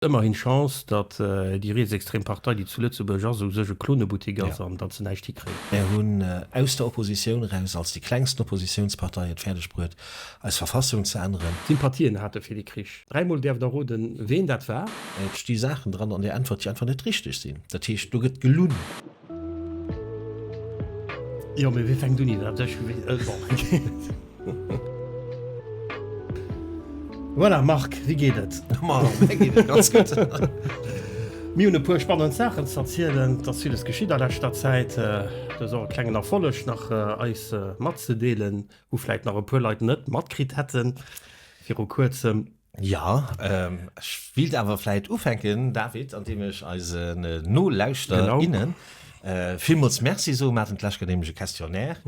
Ëmmerhin Chance, datt déi rietsextrem Partei, déi zu Lëtzebuerg ass, u sech e Klonebuttik ass an datt se näischt hikréien. Mär hunn aus der Oppositioun eraus, als déi klengsten Oppositiounspartei, et fäerdeg bruet, eis Verfassung ze änneren. Sympathien hate fir de Krich. Dräimol däerft der roden, ween dat war. Et sti Saachen dran an där Äntwert, déi einfach net richteg sinn. Dat heescht, do gëtt gelunn. Jo, mee wee fänkt un iwwer dech? Bon. Voilà, Marc, wéi geet et? Ma mir geet et ganz gutt. Mir hunn e puer spannend Saachen ze erzielen. Et ass villes geschitt a leschter Zäit. Do ass och e klengen Erfolleg nach eis matzedeelen, wou vläit nach e puer Leit net matkritt hätten viru kuerzem. Jo, ech willt awer vläit ufänken, David, andeem ech eisen Nolauschterer, innen villmools Merci soen. Mir haten d'lescht Kéier nämlech e Questionnaire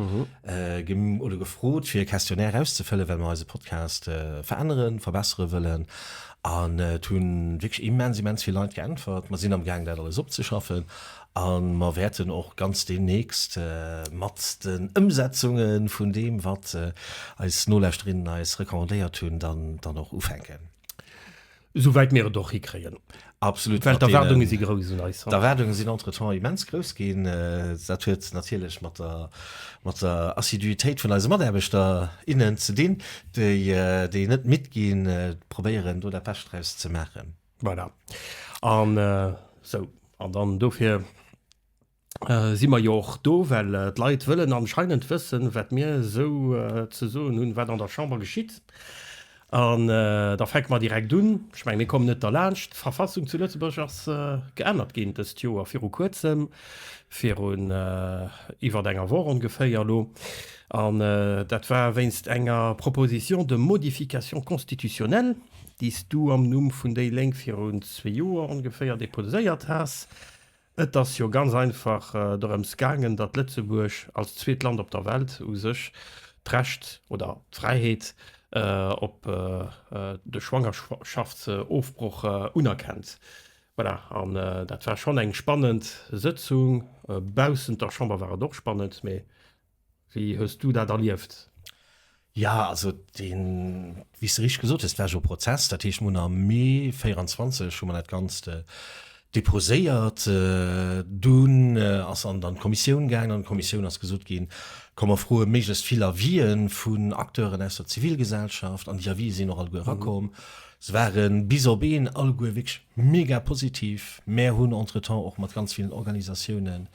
oder gefrot, fir e Questionnaire auszefëllen, well mer eise Podcast veränneren, verbessere wëllen. An et hu wierklech immens, immens vill Leit geäntwert. Mer sinn amgaang, dat alles opzeschaffen. A mer wäerten och ganz deemnächst mat den Ëmsetzunge vun deem, wat eis Nolauschterinnen eis recommandéiert hunn, dann dann och ufänken. Esouwäit mir et och hikréien. Absolut. Well d'Erwaardunge si grouss un eis. D'Erwaardunge sinn entretemps immens grouss ginn. Dat huet natierlech mat der, mat der Assiduitéit vun eise Mataarbechter, innen ze dinn, déi, déi net midd ginn, probéieren, do dat Bescht draus ze maachen. Voilà. An esou, an dann dofir si mer jo och do, well d'Leit wëllen anscheinend wëssen, wat mir esou ze soen hunn, wat an der Chamber geschitt. An da fänke mer direkt un. Ech mengen, mir kommen net derlaanscht. D'Verfassung zu Lëtzebuerg ass geännert ginn dëst Joer, viru Kuerzem, virun iwwert enger Woch ongeféier elo. An dat war wéinst enger Proposition de modification constitutionnelle, déi s du am Numm vun déi Lénk virun zwee Joer ongeféier deposéiert has. Et ass jo ganz einfach dorëms gaangen, datt Lëtzebuerg als zweet Land op der Welt u sech d'Recht oder d'Fräiheet op de Schwangerschaftsofbroch unerkennt. Voilà, an dat war schonn eng spannend Sëtzung. Baussent der Chamber war et och spannend, mee Wéi hues du dat erlieft? Jo, also deen, wéi s de richteg gesot hues, dat war jo e Prozess. Dat heescht, mir hunn am Mee 24 hu mer dat Ganzt deposéiert. Dunn ass an dann d'Kommissioun gaangen. An der Kommissioun ass gesot ginn, komm mer froe méiglechst vill Avisë vun Acteuren aus der Zivilgesellschaft. An déi Avisë sinn och alleguer erakomm. Se ware bis op een alleguer wierklech mega positiv. Mär hunn entretemps och mat ganz villen Organisatiounen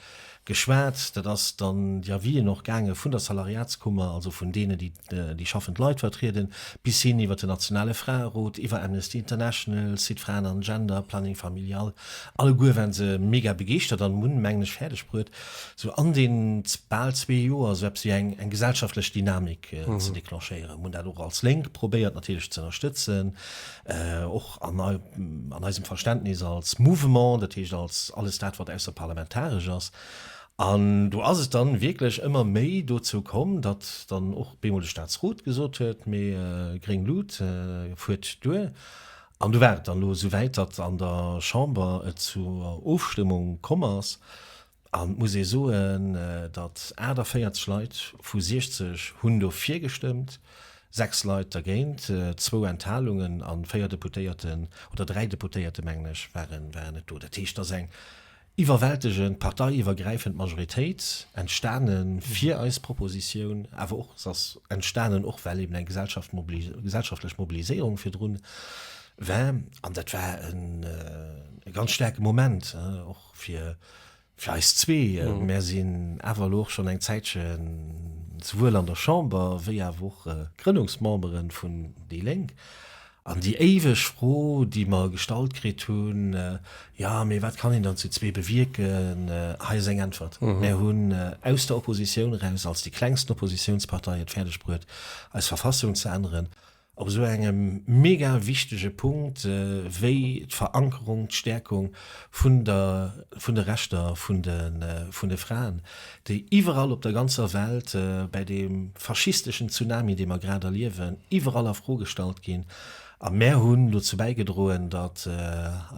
Geschwat, dat ass dann déi Avisen och gaange vun der Salariatskummer, also vun deenen, déi déi schaffend Leit vertrieden, bis hin iwwer den nationale Fraerot, iwwer Amnesty International, Site Fraen an Gender, Planning Familial, alleguer waren se mega begeeschtert an hunn, mengen ech, fäerdeg bruet, sou an deenen bal zwee Joer esou eppes wéi eng eng gesellschaftlech Dynamik ze declenchéieren. Mir hunn dat och als Lénk probéiert natierlech ze ënnerstëtzen, och an an eisem Verständnis als Mouvement, dat heescht als alles dat, wat ausserparlamentaresch ass. An do ass et dann wierklech ëmmer méi dozou komm, datt dann och bemol de Staatsrot gesot huet, Mee gréng Lut, fuert duer. An du war et dann elo esou wäit, datt an der Chamber et zur Ofstëmmung komm ass. An et muss ee soen, datt 48 Leit vu 60 hunn dofir gestëmmt, 6 Leit dergéint, zwou Enthalungen a 4 Deputéierten, oder 3 Deputéierte mengen ech, waren net do. Dat heescht, et ass eng iwwerwältegend parteiiwwergräifend Majoritéit entstane fir eis Propositioun, awer och, se ass entstanen och, well eben eng gesellschaftlech Mobiliséierung virdrun war. An dat war e ganz staarke Moment och. Fir fir eis zwee, mär sinn awer elo och schonn eng Zäitche souwuel an der Chamber wéi awer och Grënnungsmembere vun déi Lénk. An déi éiweg Fro, déi mer gestallt kritt hunn, Jo, mee wat kann een dann zu zwee bewierken? Hei ass eng Äntwert, Mär hunn aus der Oppositioun eraus, als déi klengsten Oppositiounspartei, et fäerdeg bruet, eis Verfassung ze änneren. Op esou engem mega wichtege Punkt wéi d'Verankerung, d'Stäerkung vun der, vun de Rechter vun de, vun de Fraen, déi iwwerall op der ganzer Welt bäi deem faschisteschen Tsunami, dee mer grad erliewen, iwwerall a Fro gestallt ginn. A mär hunn dozou bäigedroen, datt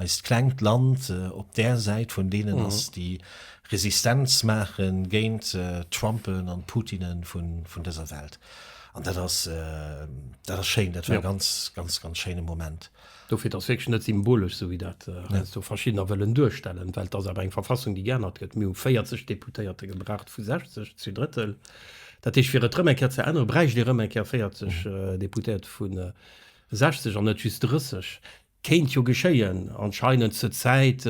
eist klengt Land op där Säit vun deenen ass, déi Resistenz maache géint d'Trumpen an d'Putinen vun, vun dëser Welt. An dat ass, dat ass schéin, dat war e ganz, ganz, ganz schéine Moment. Dofir, et ass wierklech net symbolesch, esou wéi dat heiansdo verschiddener wëllen duerstellen, well et ass awer eng Verfassung, déi geännert gëtt. Mir hu 40 Deputéierte gebraucht vu 60, zwee Drëttel. Dat heescht, fir et erëm eng Kéier ze änneren, bräicht ee erëm eng Kéier 40 Deputéierte vu 60 an net just 30. Kéint jo geschéien. Anscheinend zur Zäit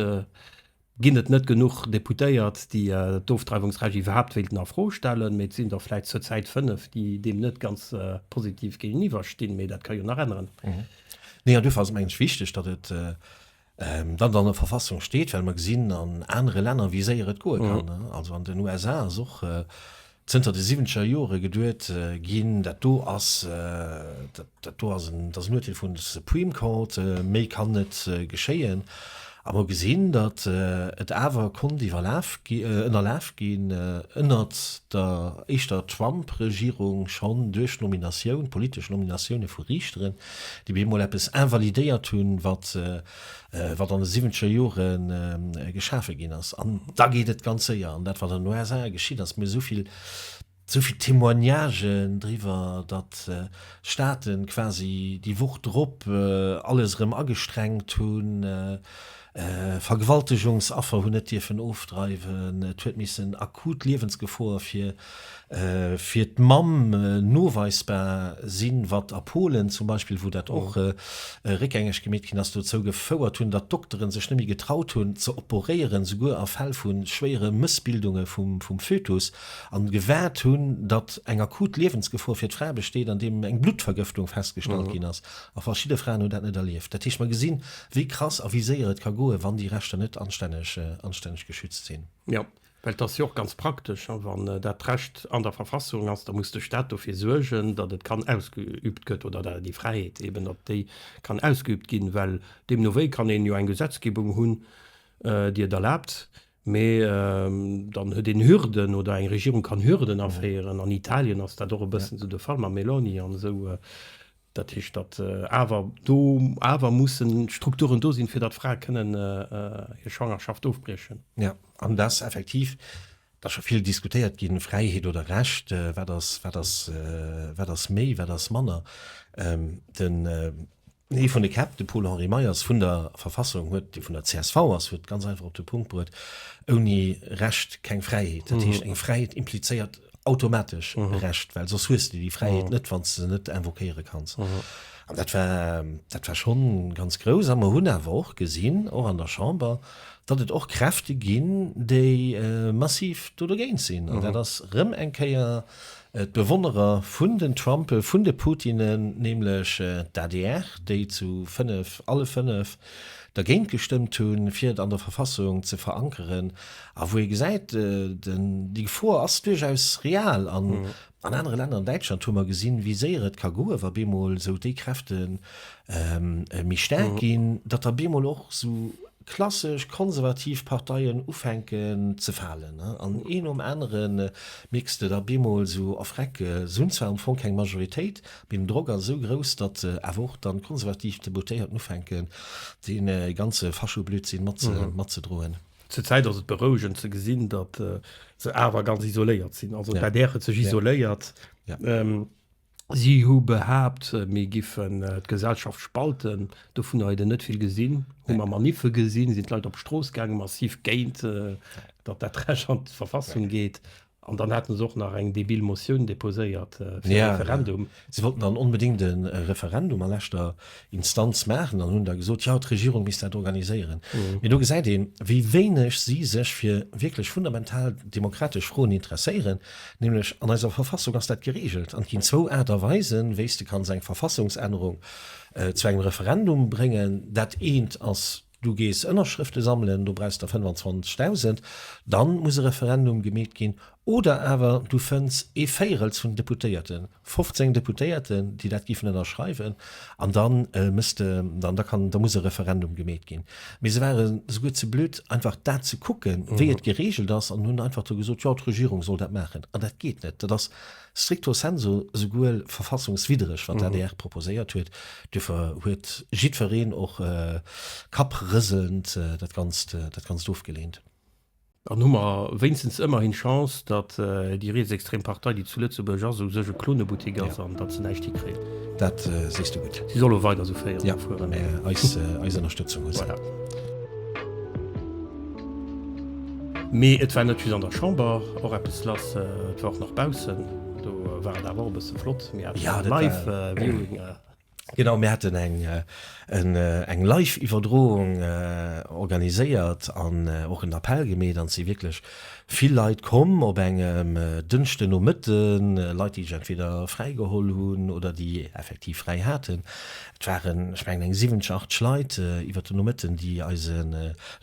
ginn et net genuch Deputéiert, déi d'Ofdreiwungsrecht iwwerhaapt wéilten a Fro stellen, mee et sinn der vläicht zur Zäit 5, déi deem net ganz positiv géigeniwwer stinn. Mee dat ka jo nach änneren. Nee, an duerfir ass et, mengen ech, wichteg, datt et dann an der Verfassung steet, well mer gesinn an anere Länner, wéi séier et goe kann. Also an den USA ass och zënter de siwwenzeger Jore geduet ginn, dat do ass, dat do ass en, dat ass en Urteel vun de Supreme Court, méi kann net geschéien. A mer gesinn, datt et awer konnt iwwerlaf gi, ënnerlaf ginn ënnert der éischter Trump-Regierung schonn duerch Nominatioun, politesch Nominatioune vu Riichteren, déi bemol eppes invalidéiert hunn, wat wat an de siwwenzeger Jore geschafe ginn ass. An da geet et ganz séier. An dat, wat an den USA geschitt ass, mir hu esou vill, esou vill Témoignagen driwwer, datt Staaten quasi déi Woch drop alles erëm agestrengt hunn, Vergewaltegungsaffer hunn net dierfen ofdreiwen, et huet missen akut Liewensgefor fir fir d'Mamm noweisbar sinn, wat a Polen zum Beispill, wou dat och réckgängeg gemeet ginn ass, dozou gefouert hunn, datt d'Dokteren sech net méi getraut hunn ze operéieren, souguer a Fäll vu schwéiere Mëssbildunge vum Fötus, an gewaart hunn, datt eng akut Liewensgefor fir d'Fra besteet, andeem eng Bluttvergëftung festgestallt ginn ass. A verschidde Fraen hunn dat net erlieft. Dat heescht, mer gesinn, wéi krass a wéi séier et ka goen, wann déi Rechter net anstänneg geschützt sinn. Jo. Well et ass jo och ganz praktesch, wann dat Recht an der Verfassung ass, da muss de Stat dofir suergen, datt et kann ausgeübt gëtt, oder déi Fräiheet eben, datt déi kann ausgeübt ginn, well deemno wéi kann een jo eng Gesetzgebung hunn, déi et erlaabt, mee dann huet een Hürden oder eng Regierung kann Hürden aféieren. An Italien ass dat och e bëssen esou de Fall mam Meloni an esou. Dat heescht, datt awer do awer mussen Strukturen do sinn, fir datt Frae kënnen hir Schwangerschaft ofbriechen. Jo, an et ass effektiv, et ass scho vill diskutéiert ginn, Fräiheet oder Recht, wat ass, wat ass, wat ass méi, wat ass manner. Den, ee vun de Käpp, de Paul-Henri Meyers vun der Verfassung huet, dee vun der csv ass, huet ganz einfach op de Punkt bruet, Ouni Recht keng Fräiheet. Dat heescht, eng Fräiheet implizéiert automatesch Recht, well soss hues de déi Fräiheet net, wann s de se net invoquéiere kanns. An dat war, dat war schonn ganz grouss. A mer hunn awer och gesinn, och an der Chamber, datt et och Kräfte ginn, déi massiv do dogéint sinn. An dat ass erëm eng Kéier d'Bewonnerer vun den Trumpe, vun de Putinen, nämlech d'ADR, déi zu fënnef, alle fënnef dergéint gestëmmt hunn, fir et an der Verfassung ze verankeren. A wou ee gesäit, déi Gefor ass duerchaus real. An an anere Länner, an Däitschland hu mer gesinn, wéi séier et ka goen, wa bemol esou déi Kräfte méi staark ginn, datt da bemol och esou klassesch konservativ Parteien ufänken ze falen. An een nom anere mierks de da bemol esou, Erfreck, se hunn zwar am Fong keng Majoritéit, mee den Drock ass esou grouss, datt awer och dann konservativ Deputéierten ufänken, dee ganze Faschoblödsinn matzedroen. Zur Zäit ass et berouegend ze gesinn, datt se awer ganz isoléiert sinn. Also d'ADR huet sech isoléiert. Si hu behaapt, mir giffen d'Gesellschaft spalten. Dovunner huet een net vill gesinn. Hu mer Maniffe gesinn, sinn d'Leit op d'Strooss gaangen, massiv géint, datt dat Recht an d'Verfassung geet. An dann haten se och nach eng debil Motioun deposéiert fir e Referendum. Si wollten dann onbedéngt e Referendum a leschter Instanz maachen an hunn da gesot, jo, d'Regierung misst dat organiséieren. Mee do gesäit een, wéi wéineg si sech fir wierklech fundamental demokratesch Froen interesséieren. Nämlech an eiser Verfassung ass dat geregelt an et ginn zwou Aart a Weisen, wéi s de kanns eng Verfassungsännerung zu engem Referendum bréngen. Dat eent ass, Du gees Ënnerschrëfte sammelen, do brauchs der 25.000, dann muss e Referendum gemeet ginn. Oder awer du fënns ee Véierels vun den Deputéierten, 15 Deputéierten, déi dat giffen ënnerschreiwen, an da mëss de, dann da kann, da muss e Referendum gemeet ginn. Mee se ware souguer ze blöd, einfach dat ze kucken, wéi et geregelt ass, an hunn einfach do gesot, jo, d'Regierung soll dat maachen. An dat geet net. Dat ass Stricto sensu esouguer verfassungswiddereg, wat d'ADR proposéiert huet. Duerfir huet jiddwereen och kapprëselnd dat Ganzt, dat Ganzt ofgeleent. Dann hu mer wéinstens ëmmerhin d'Chance, datt déi rietsextrem Partei, déi zu Lëtzebuerg ass, u sech e Klonebuttik ass an datt se näischt hikréien. Dat sees du gutt. Si solle weider esou féieren. Ja, mä eis, eis Ënnerstëtzung hu se. Voilà. Mee et war net just an der Chamber och eppes lass, et war och nach baussen. Do war et awer och e bësse flott. Mir haten Live-Viewing. Genau, mir haten eng eng Live-Iwwerdroung organiséiert an och en Appell gemeet an et si wierklech vill Leit komm op engem Dënschden Nomëtten, Leit déi sech entweder fräi geholl hunn oder déi effektiv fräi haten. Et waren, ech mengen, eng 70, 80 Leit iwwert den Nomëtten, déi eise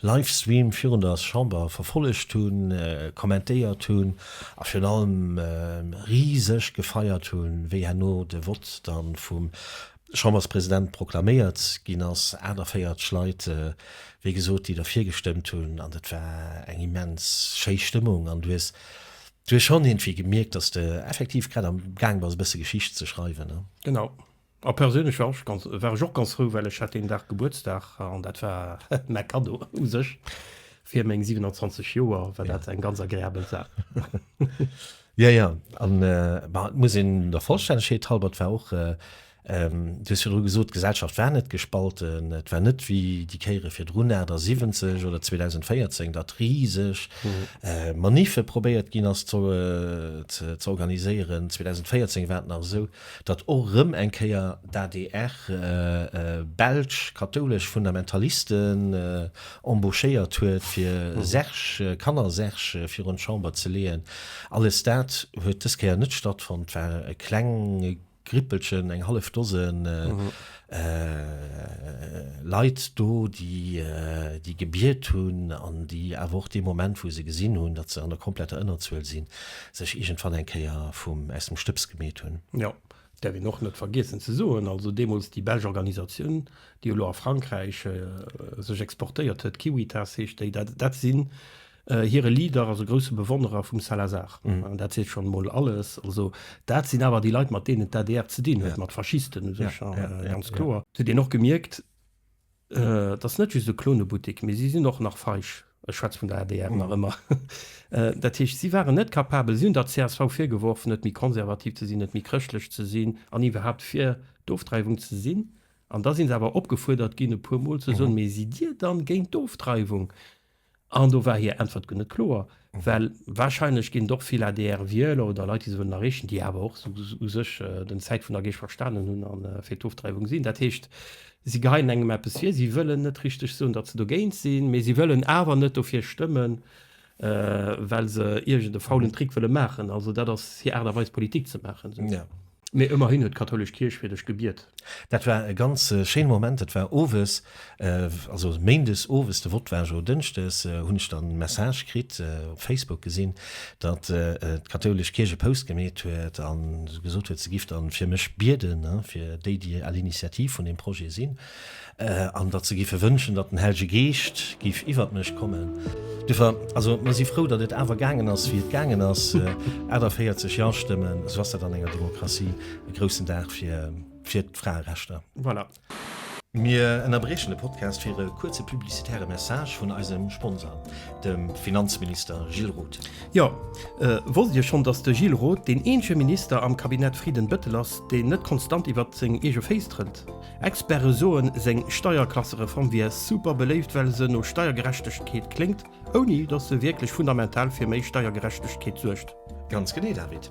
Livestream virun der Chamber verfollegt hunn, kommentéiert hunn. A virun allem riseg gefeiert hunn, wéi herno de Vott da vum Chamberspresident proklaméiert ginn ass, 48 Leit, wéi gesot, déi derfir gestëmmt hunn. An dat war eng immens schéi Stëmmung. An du hues, du hues schonn iergendwéi gemierkt, datt s de effektiv grad am Gaang bass, e bësse Geschicht ze schreiwen. Genau. A perséinlech war ech ganz, war ech och ganz frou, well ech hat deen Dag Gebuertsdag an dat war mäi Kaddo u sech fir meng 27 Joer, war dat eng ganz agreabel Saach. Jo, jo, an bah, et muss een der Vollstännegkeet halber, et war och, du hues virdru gesot, d'Gesellschaft war net gespalten, et war net wéi déi Kéiere virdrun, 78 oder 2014, datt riseg Maniffe probéiert ginn ass ze organiséieren. 2014 war et nach esou, datt och erëm eng Kéier d'ADR belsch kathoulesch Fundamentalisten embauchéiert huet, fir Särg, Kannersärg virun d'Chamber ze leeën. Alles dat huet dës Kéier net stattfonnt, et war e kleng Grippelchen, eng hallef Dose Leit do, déi gebiet hunn an déi awer och dee Moment, wou se gesinn hunn, datt se an der kompletter Ënnerzuel sinn, sech iergendwann eng Kéier vum, aus dem Stëbs gemeet hunn. Jo, däerf een och net vergiessen ze soen, also deemools déi belsch Organisatioun, déi elo a Frankräich sech exportéiert huet, Civitas heescht déi, dat, dat sinn hire Leader ass e grousse Bewonnerer vum Salazar. Dat seet schonn emol alles. Also dat sinn awer déi Leit, mat deenen d'ADR ze dinn huet, mat Faschisten u sech, ganz kloer. Et huet een och gemierkt, Et ass net just e Klonebuttek, mee si sinn och nach feig. Ech schwätze vun der adr nach ëmmer. Dat heescht, si waren net capabel, si hunn der csv virgeworf, net méi konservativ ze sinn, net méi chrëschtlech ze sinn an iwwerhaapt fir d'Ofdreiwung ze sinn. An da si se awer opgefuerdert ginn, e puermol ze soen, Mee sidd Dir dann géint d'Ofdreiwung? An do war hir Äntwert guer net kloer, well wahrscheinlech ginn et och vill ADR-Wieler oder Leit, déi se wëllen erreechen, déi awer och u sech den Zäit vun der Geescht verstanen hunn a fir d'Ofdreiwung sinn. Dat heescht, si geheien engem eppes vir, si wëllen net richteg soen, datt se dogéint sinn, mee si wëllen awer net dofir stëmmen, well se iergend e faulen Trick wëlle maachen. Also dat ass hir Aart a Weis, Politik ze maachen. Mee ëmmerhin huet d'kathoulesch Kierch fir dech gebiet. Dat war e ganz schéine Moment. Dat war owes, also méindes owes, de Vott war jo dënschdes, hunn ech dann e Message kritt, op Facebook gesinn, datt d'kathoulesch Kierch e Post gemeet huet a gesot huet, se giff dann fir mech bieden, fir déi, déi à l'initiative vun deem Projet sinn. An datt se giffe wënschen, datt den Hellege Geescht giff iwwert mech kommen. Duerfir, also mer si frou, datt et awer gaangen ass, wéi et gaangen ass. 48 Ja-Stëmmen, esou ass dat an enger Demokratie. E groussen Dag fir, fir d'Fraerechter. Voilà. Mir ënnerbriechen de Podcast fir e kuerze publicitäre Message vun eisem Sponsor, dem Finanzminister Gilles Roth. Jo, wosst Dir schonn, datt de Gilles Roth deen eenzege Minister am Kabinett Frieden-Bettel ass, deen net konstant iwwert seng eege Féiss trëllt? Experte soen, seng Steierklassereform wier super beléift, well se no Steiergerechtegkeet kléngt, ouni datt se wierklech fundamental fir méi Steiergerechtegkeet suergt. Ganz genee, David.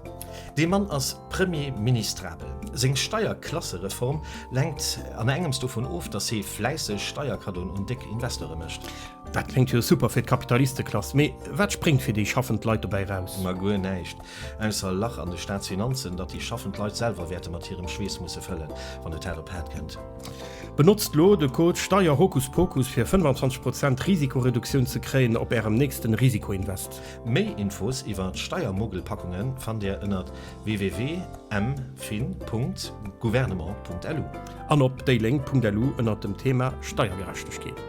Dee Mann ass Premier ministrabel. Seng Steierklassereform lenkt an engems dovun of, datt hie fläisseg Steierkaddoen un déck Investore mécht. Dat kléngt jo super fir d'Kapitalisteklass, mee wat spréngt fir déi schaffend Leit dobäi raus? Ma guer näischt. Ausser e Lach an de Staatsfinanzen, dat déi schaffend Leit selwer wäerte mat hirem Schweess musse fëllen, wann et haart op haart kënnt. Benotzt lo de Code Steierhokuspokus fir 25 Prozent Risikoreduktioun ze kréien op ärem nächsten Risikoinvest. Méi Infos iwwer d'Steiermuggelpackunge fannt Dir ënnert www.mfin.gouvernement.lu. An op déilénk.lu ënnert dem Thema Steiergerechtegkeet.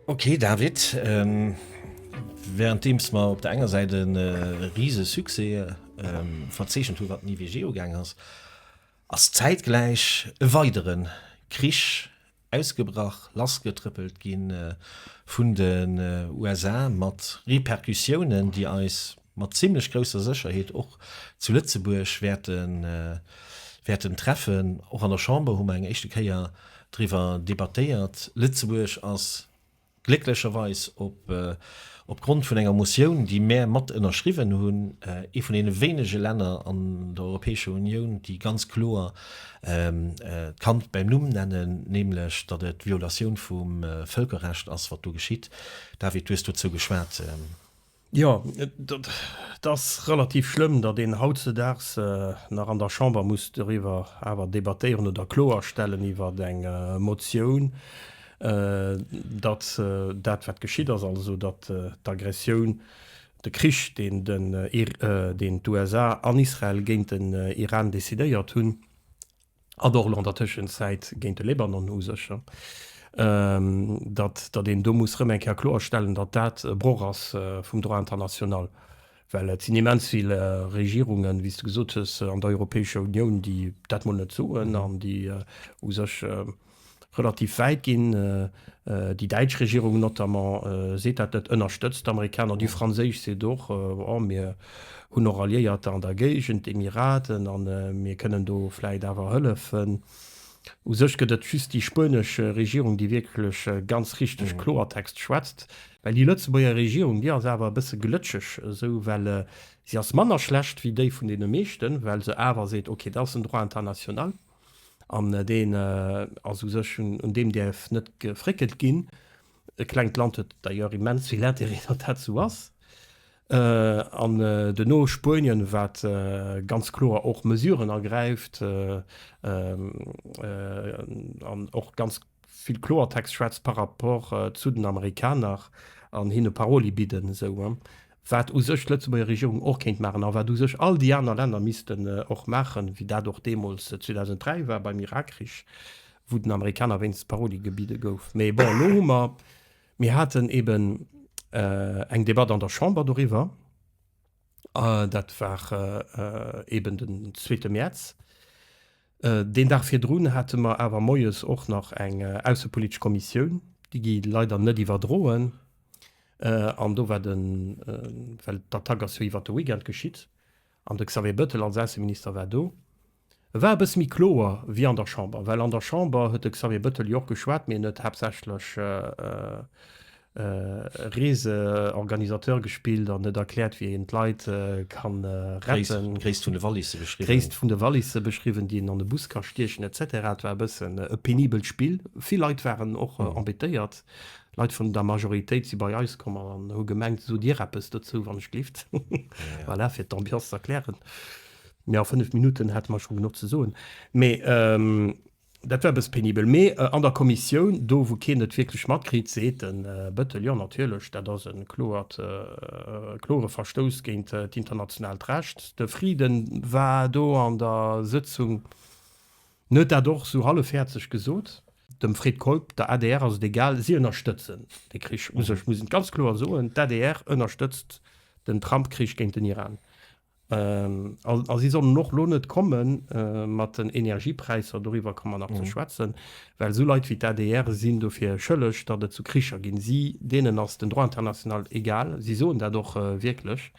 Ok David, währenddeems mer op der enger Säit e rise Succès verzeechent hu wat den IWG ugaang ass, ass zäitgläich e weidere Krich. Ausgebrach, lassgetrëppelt gi vun den USA mat Repercussiounen, déi eis mat zimlech grousser Sécherheet och zu Lëtzebuerg wäerten treffen. Och an der Chamber hu mer eng éischte Kéier driwwer debattéiert. Lëtzebuerg ass Glécklecherweis, op opgrond vun enger Motioun, déi mär mat ënnerschriwwen hunn, ee vun deene wéinege Länner an der Europäescher Unioun, déi ganz kloer d'Kand beim Numm nennen, nämlech datt et d'Violatioun vum Vëlkerrecht ass, wat do geschitt. David, du hues dozou geschwat. Jo, et ass relativ schlëmm, datt een hautzedaags nach an der Chamber muss doriwwer awer debattéieren oder kloerstellen iwwer eng Motioun, datt dat, wat geschitt ass, also datt d'Aggressioun, de Krich, deen deen d'USA an Israel géint den Iran decidéiert hunn, an och elo an der Tëschenzäit géint de Libanon u sech, datt datt een do muss erëm eng Kéier kloerstellen, datt dat e Broch ass vum Droit international. Well et sinn immens vill Regierungen, wéi s de gesot hues, an der Europäescher Unioun, déi dat mol net soen an déi u sech relativ wäit ginn. Déi däitsch Regierung notamment seet dat net, ënnerstëtzt d'Amerikaner. Déi franséisch seet och, oh mir hunn och Alliéierter an der Géigend, d'Emiraten, a mir kënnen do vläicht awer hëllefen. U sech gëtt et just déi spuenesch Regierung, déi wierklech ganz richteg Kloertext schwätzt. Well déi Lëtzebuerger Regierung, déi ass awer e bësse glëtscheg esou, well si ass manner schlecht wéi déi vun deene meeschten, well se awer seet, okay, dat ass den Droit international. An deen ass u sech, un deem däerf net gefréckelt ginn. E klengt Land huet d'ailleurs immens vill Intérêt, datt dat esou ass. An duerno Spuenien, wat ganz kloer och Mesuren ergräift an och ganz vill Kloertext schwätzt par rapport zu den Amerikaner an hinne Paroli bidden, esou wat u sech d'Lëtzebuerger Regierung och kéint maachen a wat u sech all déi aner Länner missten och maachen, wéi dat och deemools 2003 war beim Irakkrich, wou den Amerikaner wéinstens Paroli gebidde gouf. Mee bon, elo hu mer, mir haten eben eng Debatt an der Chamber doriwwer, dat war eben den zweete Mäerz. Deen Dag virdrun hate mer awer moies och nach eng aussepolitesch Kommissioun, déi gi leider net iwwerdroen. An do war den, well d'Attack ass jo iwwert de Weekend geschitt, an de Xavier Bettel als Ausseminister war do. E war e bësse méi kloer wéi an der Chamber, well an der Chamber huet de Xavier Bettel jo och geschwat, mee en huet haaptsächlech Reeseorganisateur gespillt an huet erkläert, wéi een d'Leit kann retten. D'Gréisst vun de Wallisse beschriwwen. D'Gréisst vun de Wallisse beschriwwen, déi een an e Bus ka stiechen, et cetera. Et war e bëssen e penibelt Spill. Vill Leit waren och embêtéiert. Leit vun der Majoritéit si bei eis komm an hu gemengt, Sot Dir eppes dozou, wann ech gelift. Voilà, fir d'Ambiance ze erklären. Mee a 5 Minutten hate mer scho genuch ze soen. Mee Dat war e bësse penibel. Mee an der Kommissioun, do wou keen et wierklech matkritt, seet de Bettel, Jo, natierlech, dat ass e kloert, e klore Verstouss géint d'internationaalt Recht. De Frieden war do an der Sëtzung en huet dat och esou hallefhäerzeg gesot. Dem Fred Keup, der adr ass et egal, si ënnerstëtzen de Krich. U sech muss een et ganz kloer soen, d'ADR ënnerstëtzt den Trump-Krich géint den Iran. A si sollen och elo net komme mat den Energiepräisser, doriwwer komme mer nach ze schwätzen, well esou Leit wéi d'ADR sinn dofir schëlleg, datt et zu Kricher ginn. Si, deenen ass den Droit international egal, si soen dat och wierklech.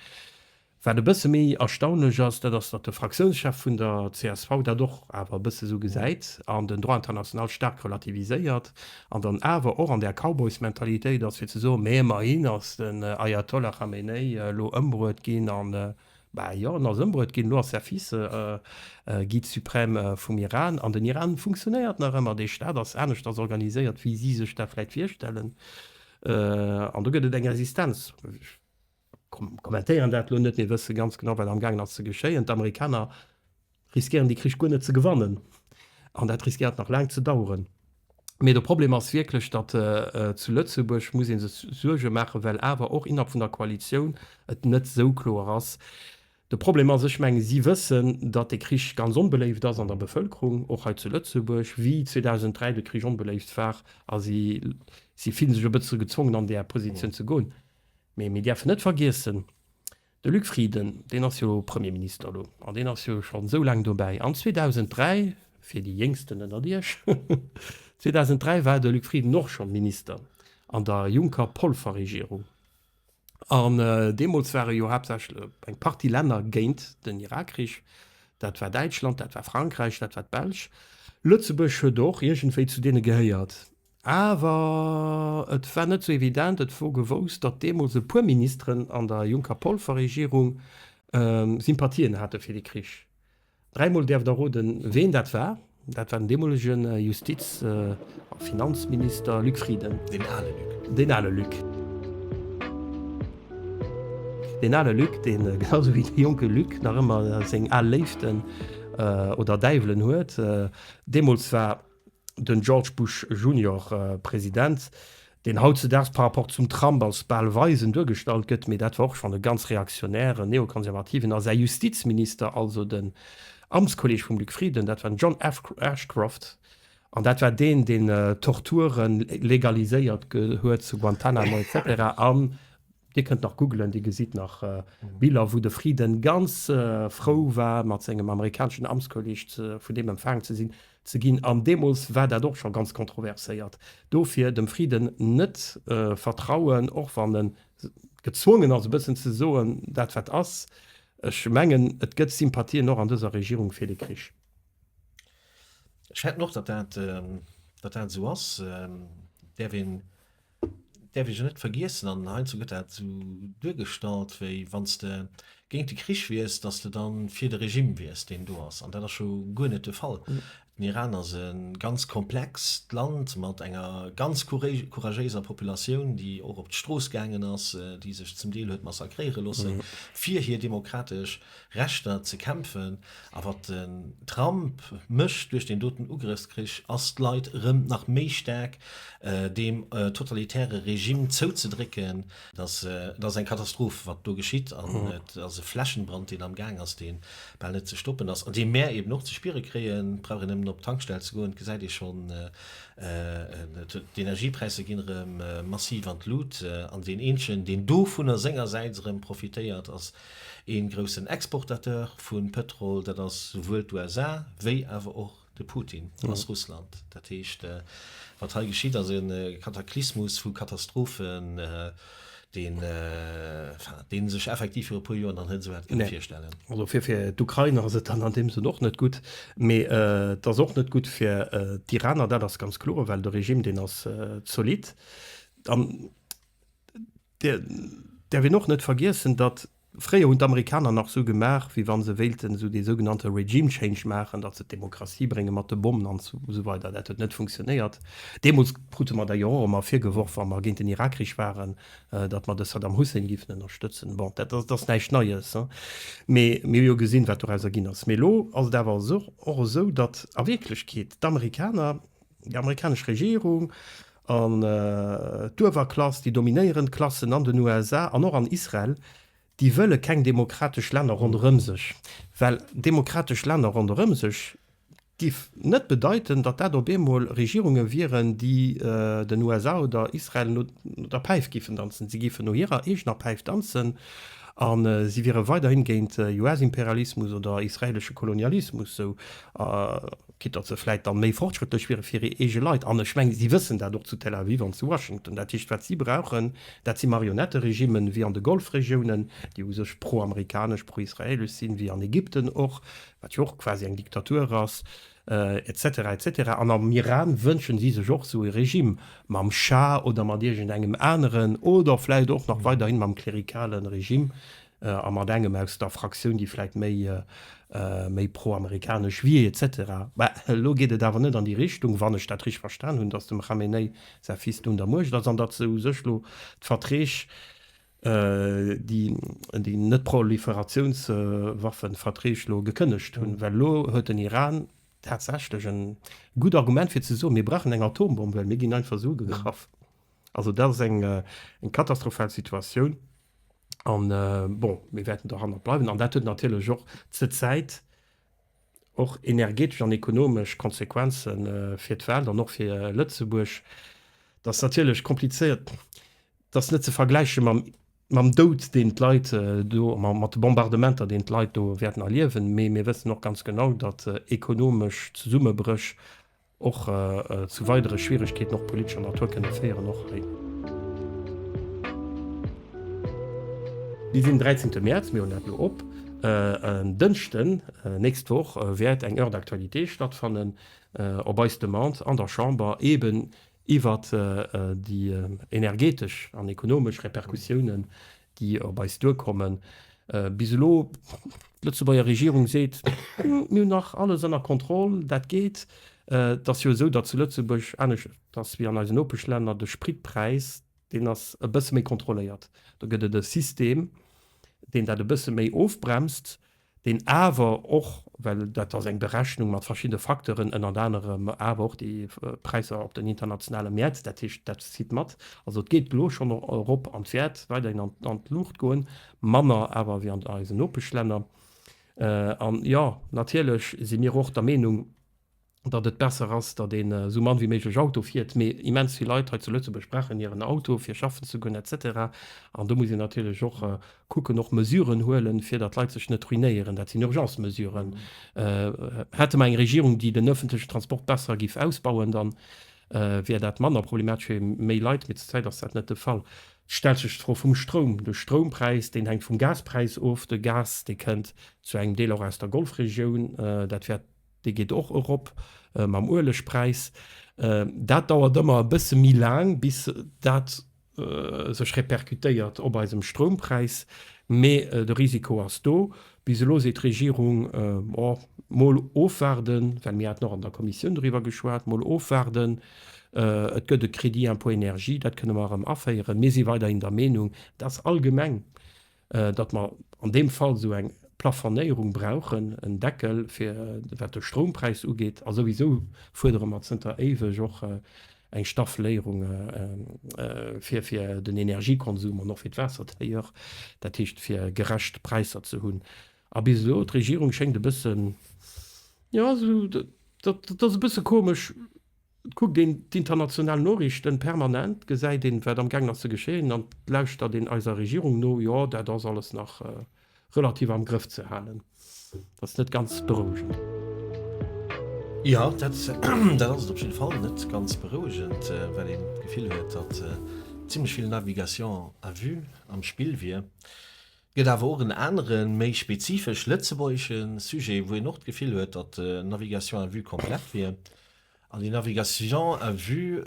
Wat e bësse méi erstaunlech ass, dat ass, datt de Fraktiounschef vun der csv dat och awer e bësse esou gesäit an den Droit international staark relativiséiert an dann awer och an där Cowboys-Mentalitéit ass, fir ze soen, mee ëmmerhin ass den Ayatollah Khamenei elo ëmbruet ginn an, bah jo, en ass ëmbruet ginn, elo ass säi Fils Guide suprême vum Iran an den Iran funktionéiert nach ëmmer, dee Staat ass aneschters organiséiert, wéi si sech dat vläicht virstellen an do gëtt et eng Resistenz. Kommentéieren dat elo net, mir wësse ganz genau, wat amgaangen ass ze geschéien. D'Amerikaner riskéieren dee Krich guer net ze gewannen an dat riskéiert nach laang ze daueren. Mee de Problem ass wierklech, datt zu Lëtzebuerg muss ee sech Suerge maachen, well awer och innerhalb vun der Koalitioun et net esou kloer ass. De Problem ass, ech mengen, si wëssen, datt dee Krich ganz onbeléift ass an der Bevëlkerung, och hei zu Lëtzebuerg, wéi 2003 de Krich onbeléift war a si si fillen sech e bësse gezwongen an där Positioun ze goen. Mee mir däerfen net vergiessen, de Luc Frieden, deen ass jo Premierminister elo an deen ass jo schonn esou laang dobäi. An 2003. Fir déi Jéngsten ënnert Iech, 2003 war de Luc Frieden och scho Minister an der Juncker-Polfer-Regierung. An deemools ware jo haaptsächlech eng Partie Länner géint den Irakkrich. Dat war Däitschland, dat war Frankräich, dat war d'Belsch. Lëtzebuerg huet och iergendwéi zu deene gehéiert. Awer et war net sou evident. Et wor gewousst, datt deemools e puer Ministeren an der Juncker-Polfer-Regierung Sympathien hate fir dee Krich. Dräimol däerft Der roden, ween dat war. Dat war den deemolege Justiz a Finanzminister Luc Frieden. Deen ale Luc. Deen ale Luc. Deen ale Luc, deen genau sou wéi de jonke Luc nach ëmmer seng al Léiften oder Däiwelen huet. Deemools war den George Bush Junior President, deen hautzedaags par rapport zum Trump als bal Weisen duergestallt gëtt, mee dat war och schonn e ganz reaktionären, neokonservativen, a säi Justizminister, also den Amtskolleg vum Luc Frieden, dat war den John Ashcroft, an dat war deen, deen Torturen legaliséiert huet zu Guantanamo et cetera an Dir kënnt nach googelen, Dir gesitt nach Biller, wou de Frieden ganz frou war, mat sengem amerikaneschen Amtskolleg vun deem empfaangen ze sinn, ze ginn. An deemools war dat och scho ganz kontroverséiert. Dofir dem Frieden net vertrauen, och wann e gezwongen ass, e bëssen ze soen, dat wat ass. Ech mengen, et gëtt Sympathien och an dëser Regierung fir de Krich. Ech fäerten och, datt dat, datt dat esou ass. Däerf een däerf ee jo net vergiessen, an heiansdo gëtt dat esou duergestallt, wéi wann s de géint de Krich wiers, datt s de dann fir de Regime wiers, deen do ass. An dat ass jo guer net de Fall. Den Iran ass e ganz komplext Land mat enger ganz couragéiser Populatioun, déi och op d'Strooss gaangen ass, déi sech zum Deel huet massakréiere loossen, fir hir demokratesch Rechter ze kämpfen. A wat den Trump mécht duerch deen doten Ugrëffskrich, ass d'Leit erëm nach méi staark deem totalitäre Regime zouzedrécken. Et ass, et ass eng Katastroph, wat do geschitt, an et ass e Flächenbrand, deen am Gaang ass, dee bal net ze stoppen ass an dee mär eben och ze spiere kréien. Et brauch een nëmmen op d'Tankstell ze goen, et gesäit ee schonn, d'Energiepräisser ginn erëm massiv an d'Lut. An deen eenzegen, deen dovunner sengersäits erëm profitéiert, ass Een groussen Exportateur vu Pëtrol, dat ass souwuel d'USA wéi awer och de Putin, dat ass Russland. Dat heescht, wat hei geschitt, ass e Kataklysmus vu Katastrophen, deen, enfin, dee sech effektiv viru e puer Joer nach net esou hätt kënne virstellen. Also fir fir d'Ukrain ass et dann an deem Sënn och net gutt, mee et ass och net gutt fir d'Iraner, dat ass ganz kloer, well de Regime, deen ass zolidd. An Däerf een och net vergiessen, datt fréier hunn d'Amerikaner nach esou gemaach, wéi wa se wéilten esou dee sougenannte Regime change maachen, datt se d'Demokratie brénge mat de Bommen an esou weider. Dat huet net funktionéiert. Deemools krute mer da jo och ëmmer virgeworf, wa mer géint den Irakkrich waren, datt mer de Saddam Hussein géifen ënnerstëtzen. Bon, dat ass näischt Neies, mee mir hu jo gesinn, wat dorauser ginn ass. Mee elo ass et awer och esou, datt a Wierklechkeet d'Amerikaner, Déi amerikanesch Regierung an d'Uewerklass, déi dominéierend Klassen an den USA an och an Israel, déi wëlle keng demokratesch Länner ronderëm sech, well demokratesch Länner ronderëm sech giff net bedeiten, datt dat op eemol Regierunge wieren, déi den USA oder Israel no der Päif giffen danzen. Si giffen no hirer eegener Päif danzen a si wiere weiderhin géint US-Imperialismus oder israelesche Kolonialismus. Sou Quitte datt se vläit dann méi fortschrëttlech wiere fir hir eege Leit. An ech mengen, si wëssen dat och zu Tel Aviv an zu Washington. Dat heescht, wat si brauchen, dat si Marionetteregimen, wéi an de Golfregiounen, déi u sech pro-amerikanesch, pro-israelesch sinn, wéi an Ägypten och, wat jo och quasi eng Diktatur ass, et cetera, et cetera. An am Iran wënschen si sech och esou e Regime mam Schah oder mat iergendengem aneren oder vläit och nach weiderhin mam klerikale Regime, a mat engem aus der Fraktioun, déi vläit méi, méi pro-amerikanesch wier, et cetera. Mä elo geet et awer net an déi Richtung, wann ech dat richteg verstan hunn, datt dem Khamenei säi Fils do un der Muecht ass an datt se u sech elo d'Verträg, déi, déi Net-Proliferatiounswaffenverträg elo gekënnegt hunn. Well elo huet den Iran tatsächlech e gutt Argument fir ze soen, mir brauchen eng Atombomm, well mir ginn einfach esou ugegraff. Also dat ass eng, eng katastrophal Situatioun. An bon, mir wäerten dohannert bleiwen. An dat huet natierlech och zur Zäit och energetesch an ekonomesch Konsequenze fir d'Welt an och fir Lëtzebuerg. Dat ass natierlech komplizéiert, dat ass net ze vergläiche mam. Mam Doud, deen d'Leit do, mat de Bombardementer, deen d'Leit do wäerten erliewen. Mee mir wëssen och ganz genau, datt ekonomesch Zesummebréch och zu weidere Schwieregkeeten, och politescher Natur, kënne féieren, och hei. Mir sinn den 13. Mäerz, mir hunn dat elo op en Dënschden, nächst Woch wäert eng Heure d'actualité stattfannen, op eis Demande an der Chamber, eeben iwwert déi energetesch an ekonomesch Repercussiounen, déi op eis duerkommen. Bis elo, d'Lëtzebuerger Regierung seet, Mir hunn nach alles ënner Kontroll, dat geet. Et ass jo esou, datt zu Lëtzebuerg, aneschters wéi an eisen Nopeschlänner, de Spritpräis, deen ass e bësse méi kontrolléiert. Do gëtt et e System, deen dat e bësse méi ofbremst. deen awer och, well dat ass eng Berechnung mat verschiddene Facteuren, ënnert anerem awer och déi Präisser op den internationale Mäert, dat heescht, dat zitt mat. Also et geet elo schonn erop an et wäert weiderhin an d'Luucht goen, manner awer wéi an eisen Nopeschlänner. An jo, natierlech si mir och der Meenung, datt et besser ass, datt een esou mann wéi méiglech Auto fiert, mee immens vill Leit hei zu Lëtzebuerg brauchen hiren Auto fir schaffen ze goen et cetera. An do muss een natierlech och kucken, och Mesuren huelen, fir datt d'Leit sech net ruinéieren. Dat sinn Urgence-Mesuren. Hätte mer eng Regierung, déi den öffentlechen Transport besser giff ausbauen, dann wär dat manner problematesch fir méi Leit, mee zur Zäit ass dat net de Fall. Et stellt sech d'Fro vum Stroum. De Stroumpräis, deen hänkt vum Gaspräis of. De Gas, dee kënnt zu engem Deel och aus der Golfregioun. Dat wäert Dee geet och erop mam Uelegpräis. Dat dauert ëmmer e bësse méi laang, bis dat sech repercutéiert op eisem Stroumpräis. Mee de Risiko ass do. Bis elo seet d'Regierung, oh, mol ofwaarden, well mir haten och an der Kommissioun doriwwer geschwat, mol ofwaarden, et gëtt e Crédit impôt énergie, dat kënne mer erëm aféieren. Mir si weiderhin der Meenung, dass allgemeng datt mer an deem Fall esou eng Plafonéierung brauchen, en Deckel, fir wat de Stroumpräis ugeet. A souwisou fuerdere mer zënter éiweg och eng Staffeléierung fir fir den Energiekonsum an och fir d'Waasser d'ailleurs, dat heescht fir gerecht Präisser ze hunn. A bis elo, d'Regierung schéngt e bëssen, jo, esou, dat ass e bësse komesch, Et kuckt een d'international Noriichten permanent, gesäit een, wat amgaangen ass ze geschéien an et lauschtert een eiser Regierung no, jo, dat ass alles nach relativ am Grëff ze halen. Dat ass net ganz berouegend. Jo, dat ass et op jidde Fall net ganz berouegend, well een d'Gefill huet, datt zimlech vill Navigation à vue am Spill wier. Et gëtt awer och en aneren, méi spezifesch lëtzebuergesche Sujet, wou een och d'Gefill huet, datt Navigation à vue komplett wier. An déi Navigation à vue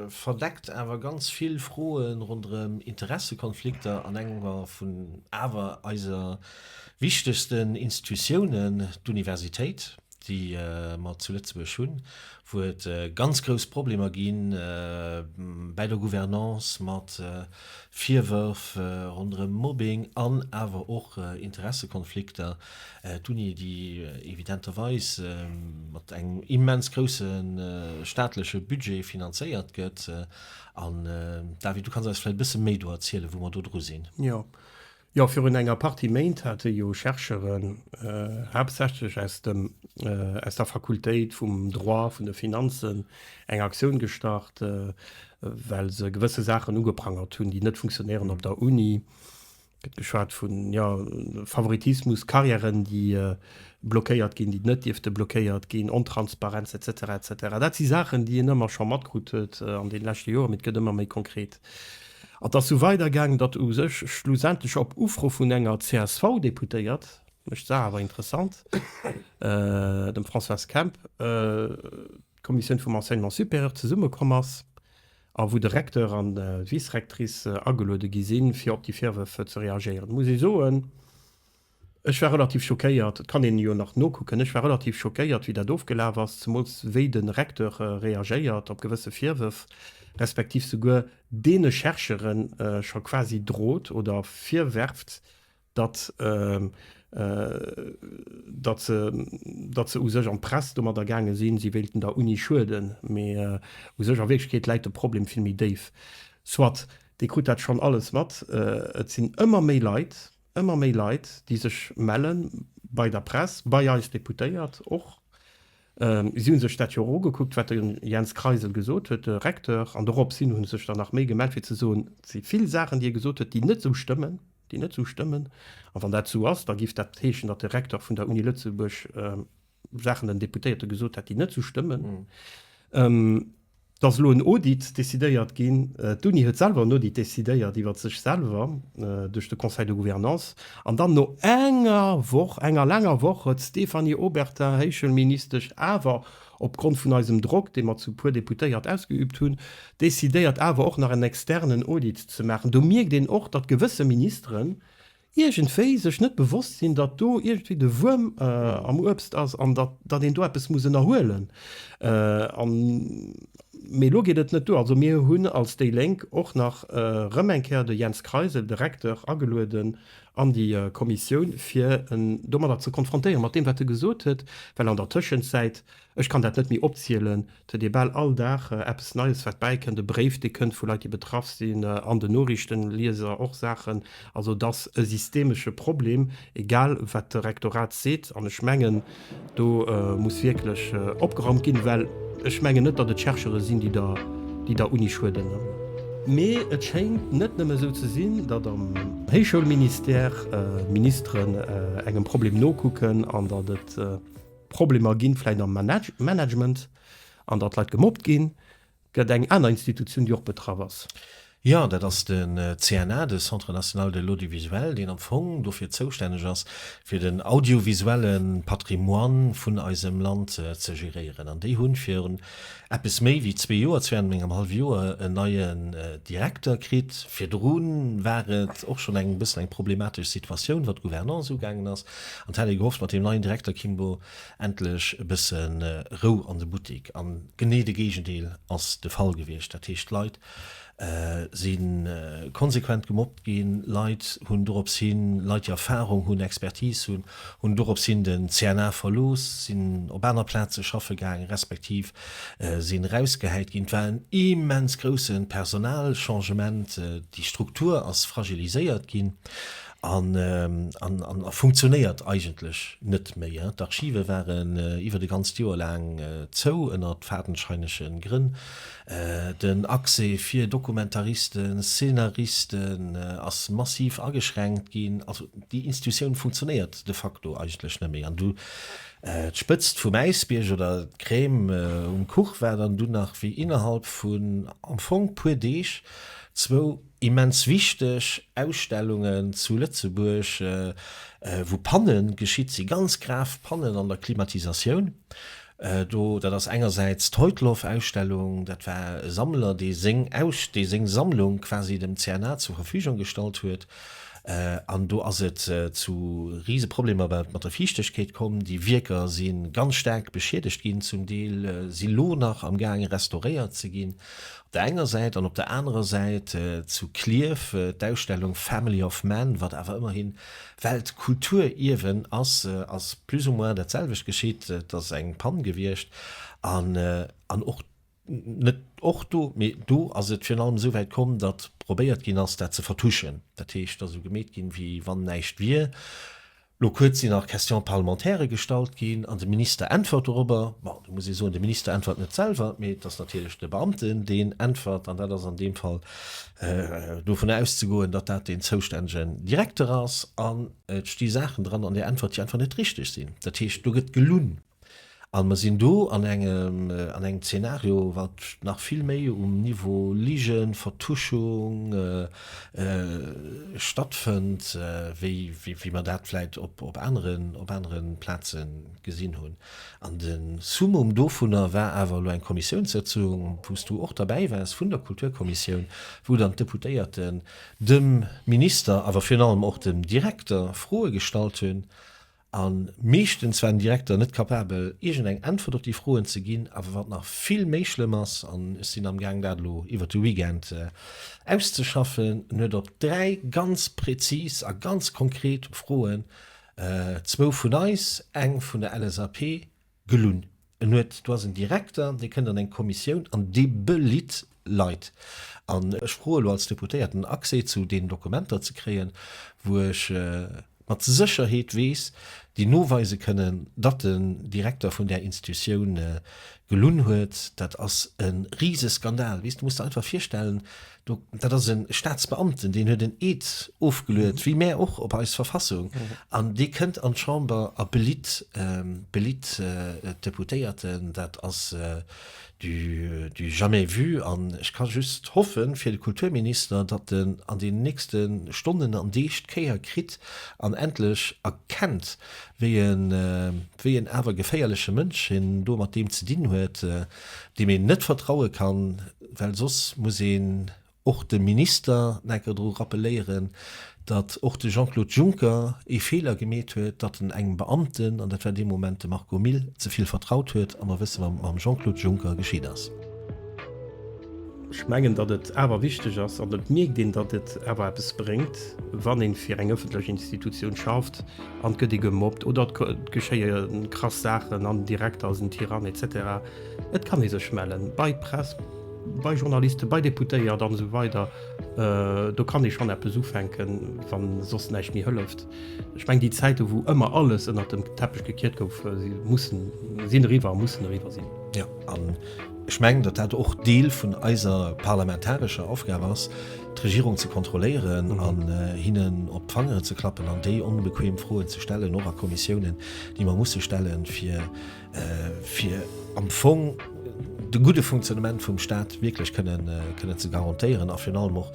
verdeckt awer ganz vill Froe ronderëm Interessekonflikter an enger vun awer eiser wichtegsten Institutiounen, d'Universitéit, déi mer zu Lëtzebuerg hunn, wou et ganz grouss Problemer gi bäi der Gouvernance mat Virwërf ronderëm Mobbing an awer och Interessekonflikter. D'Uni, déi evidenterweis mat engem immens grousse staatleche Budget finanzéiert gëtt. An David, du kanns eis vläicht e bësse méi do erzielen, wou mer do dru sinn. Jo, jo, virun enger Partie Méint hate jo Chercheuren, haaptsächlech aus dem, aus der Fakultéit vum Droit, vun de Finanzen, eng Aktioun gestart, well se gewësse Saachen ugeprangert hunn, déi net funktionéieren op der Uni. Gëtt geschwat vun, jo, Favoritismus, Karriären, déi blockéiert ginn, déi net dierfte blockéiert ginn, Ontransparenz, et cetera, et cetera. Dat si Saachen, déi een ëmmer scho matkrut huet an deene leschte Joren, mee et gëtt ëmmer méi konkret. An et ass esou weidergaangen, datt u sech schlussendlech op Ufro vun enger CSV-Deputéiert, mécht d'Saach awer interessant, dem Françoise Kemp, d'Kommissioun vum Enseignement supérieur zesummekomm ass a wou de Recteur an d'Vice-Rectrice ageluede gi sinn, fir op déi Virwërf ze reagéieren. Muss ee soen, ech war relativ schockéiert, et kann een jo nach nokucken, ech war relativ schockéiert, wéi dat ofgelaf ass, zemools wéi de Recteur reagéiert op gewësse Virwërf, respektiv souguer deene Chercheure scho quasi drot oder virwerft, datt datt se datt se u sech an d'Press domadder gaange sinn, si wéilten der Uni schueden, mee u sech a Wierklechkeet läit de Problem vill méi déif. Soit, Dir krut dat schonn alles mat, et sinn ëmmer méi Leit, ëmmer méi Leit, déi sech melle bei der Press, bei eis Deputéiert och. Si hu sech dat jo och ugekuckt, wat de Jens Kreisel gesot huet, de Recteur, an dorops hin hu sech der nach méi gemellt, fir ze soen, et si vill Saachen, déi e gesot huet, déi net esou stëmmen, déi net esou stëmmen. A wann dat esou ass, da géif dat heeschen, datt de Recteur vun der Uni Lëtzebuerg Saachen den Deputéierte gesot hätt, déi net esou stëmmen. Et ass elo en Audit decidéiert ginn. D'Uni huet selwer en Audit decidéiert iwwer sech selwer duerch de Conseil de gouvernance. An dann no enger Woch, enger laanger Woch, huet d'Stéphanie Obertin, Héichschoulministesch, awer opgrond vun eisem Drock, dee mer zu puer Deputéiert ausgeübt hunn, decidéiert awer och nach en externen Audit ze maachen. Do mierkt een och, datt gewësse Ministeren iergendwéi sech net bewosst sinn, datt do iergendwéi de Wuerm am Uebst ass an datt, datt een do eppes muss ënnerhuelen. An, mee elo geet et net duer. Also mir hunn als déi Lénk och nach erëm eng Kéier de Jens Kreisel, de Recteur, agelueden an déi Kommissioun, fir en domadder ze konfrontéieren, mat deem wat e gesot huet, well an der Tëschenzäit, ech kann dat net méi opzielen, Et huet ee bal all Dag eppes Neies, wat bäikënnt, e Bréif, dee kënnt vu Leit, déi betraff sinn, an den Noriichten liese och Saachen. Also et ass e systemesche Problem, egal wat de Rektorat seet. An ech mengen, do muss wierklech opgeraumt ginn, well ech mengen net, datt et Chercheure sinn, déi der, déi der Uni schueden. Mee et schéngt net nëmme esou ze sinn, datt am Héichschoulministère d'Ministeren engem Problem nokucken an datt et, Problemer ginn, vläicht am Management, an datt Leit gemobbt ginn, gëtt eng aner Institutioun, déi och betraff ass. Jo, dat ass den CNA, de Centre national de l'audiovisuel, deen am Fong dofir zoustänneg ass, fir den audiovisuelle Patrimoine vun eisem Land ze geréieren. An déi hunn virun eppes méi wéi zwee Joer, zweeanengem hallef Joer, en neien Direkter kritt. Virdru war et och schonn eng bëssen eng problematesch Situatioun, wat d'Gouvernance ugaangen ass. An et hat ee gehofft, mat deem neien Direkter kéim do endlech e bësse Rou an de Buttik. A genee de Géigendeel ass de Fall gewiescht. Dat heescht, d'Leit si konsequent gemobbt ginn, Leit hunn dorops hin, Leit déi Erfarung hunn, Expertise hunn, hunn dorops hin den CNA verlooss, sinn op aner Plaze schaffe gaang, respektiv sinn erausgehäit ginn. Et war en immens grousse Personalchangement, déi Struktur ass fragiliséiert ginn an a funktionéiert eigentlech net méi. D'Archive waren iwwert e ganzt Joer laang zou, ënnert fadenscheinege Grënn. Den Accès fir Dokumentaristen, Szenaristen ass massiv ageschränkt ginn. Also déi Institutioun funktionéiert de facto eigentlech net méi. An du d'Spëtzt vum Äisbierg oder d'Crème um Kuch war dann dunn nach, wéi innerhalb vun am Fong puer Deeg zwou immens wichteg Ausstellungen zu Lëtzebuerg, wou Panne geschitt sinn, ganz grav Pannen an der Klimatisatioun. Do, dat ass engersäits d'Teutloff-Ausstellung, dat war e Sammler, dee seng Aus, dee seng Sammlung quasi dem CNA zur Verfügung gestallt huet. An do ass et zu rise Problemer mat der Fiichtegkeet komm. Déi Wierker si ganz staark beschiedegt ginn, zum Deel si lo nach am gaange restauréiert ze ginn. Op der enger Säit, an op der anerer Säit zu Klierf d'Ausstellung Family of Man, wat awer ëmmerhin Weltkulturierwen ass, ass plus ou moins dat selwecht geschitt. Et ass eng Pann gewiescht an an och net och do, mee do ass et virun allem esou wäit komm, datt probéiert ginn ass, dat ze vertuschen. Dat heescht, et ass esou gemeet ginn, wéi wann näischt wier. Lo kuerz sinn nach Questions parlementaires gestallt ginn an de Minister äntwert dorobber. Bon, do muss ee soen, de Minister äntwert net selwer, mee et ass natierlech de Beamten, deen äntwert an dat ass an deem Fall dovun auszegoen, datt dat deen zoustännegen Direkter ass. An et sti Saachen dran an där Äntwert, déi einfach net richteg sinn. Dat heescht, do gëtt gelunn. A mer sinn do an engem, an engem Zeenario, wat nach vill méi um Niveau Ligen, Vertuschung stattfënnt, wéi, wéi mer dat vläicht op, op aneren, op anere Plaze gesinn hunn. An de Summum dovunner war awer elo eng Kommissiounssëtzung, wou s du och derbäi waars, vun der Kulturkommissioun, wou dann d'Deputéierten dem Minister, awer virun allem och dem Direkter Froe gestallt hunn. A meeschtens war den Direkter net capabel, iergendeng Äntwert op déi Froen ze ginn. Awer wat nach vill méi schlëmm ass, an ech sinn amgaang dat elo iwwert de Weekend auszeschaffen, en huet op 3 ganz prezis a ganz konkret Froen, zwou vun eis, eng vun der LSAP, gelunn. En huet, do ass en Direkter, dee kënnt an eng Kommissioun an dee belitt Leit. An ech froe elo als Deputéierten Accès zu deenen Dokumenter ze kréien, wou ech mat Sécherheet weess, Déi noweise kënnen, datt den Direkter vun där Institutioun gelunn huet. Dat ass e Riseskandal. Weess, du muss der einfach virstellen, do, dat ass e Staatsbeamten, deen huet en Eed ofgeluet, wéi mär och, op eis Verfassung, an dee kënnt an d'Chamber a belitt, belitt d'Deputéierten. Dat ass du, du jamais vu. An ech ka just hoffen fir de Kulturminister, datt en an den nächste Stonnen an Deeg d'Kéier kritt an endlech erkennt, wéi en, wéi en awer geféierleche Mënsch en do mat deem ze dinn huet, deem een net vertraue kann, well soss muss een och dem Minister nach eng Kéier dru rappeléieren, datt och de Jean-Claude Juncker ee Feeler gemeet huet, datt en engem Beamten, an dat war dee Moment de Marco Mille, ze vill vertraut huet. A mer wësse wat mam Jean-Claude Juncker geschitt ass. Ech mengen, datt et awer wichteg ass, an et mierkt een, datt et awer eppes bréngt, wann ee fir eng ëffentlech Institutioun schafft an et gëtt ee gemobbt oder et geschéie krass Saachen an den Direkter ass en Tyrann et cetera. Et kann ee sech mellen bei Press, bei Journalisten, bei Deputéiert an esou weider. Do kann ee schonn eppes ufänken, wa soss näischt méi hëlleft. Ech mengen, déi Zäiten, wou ëmmer alles ënnert dem Teppech gekiert gouf, si mussen, sinn eriwwer a mussen eriwwer sinn. Jo, an ech mengen, datt dat och Deel vun eiser parlamentarescher Aufgab ass, d'Regierung ze kontrolléieren an hinnen op d'Fangeren ze klappen an déi onbequem Froen ze stellen, och a Kommissiounen, déi mer musse stellen, fir fir am Fong de gudde Funktionnement vum Staat wierklech kënnen kënnen ze garantéieren a virun allem och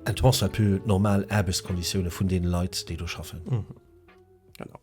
en tant soit peu normal Aarbechtskonditioune vun deene Leit, déi do schaffen. Genau.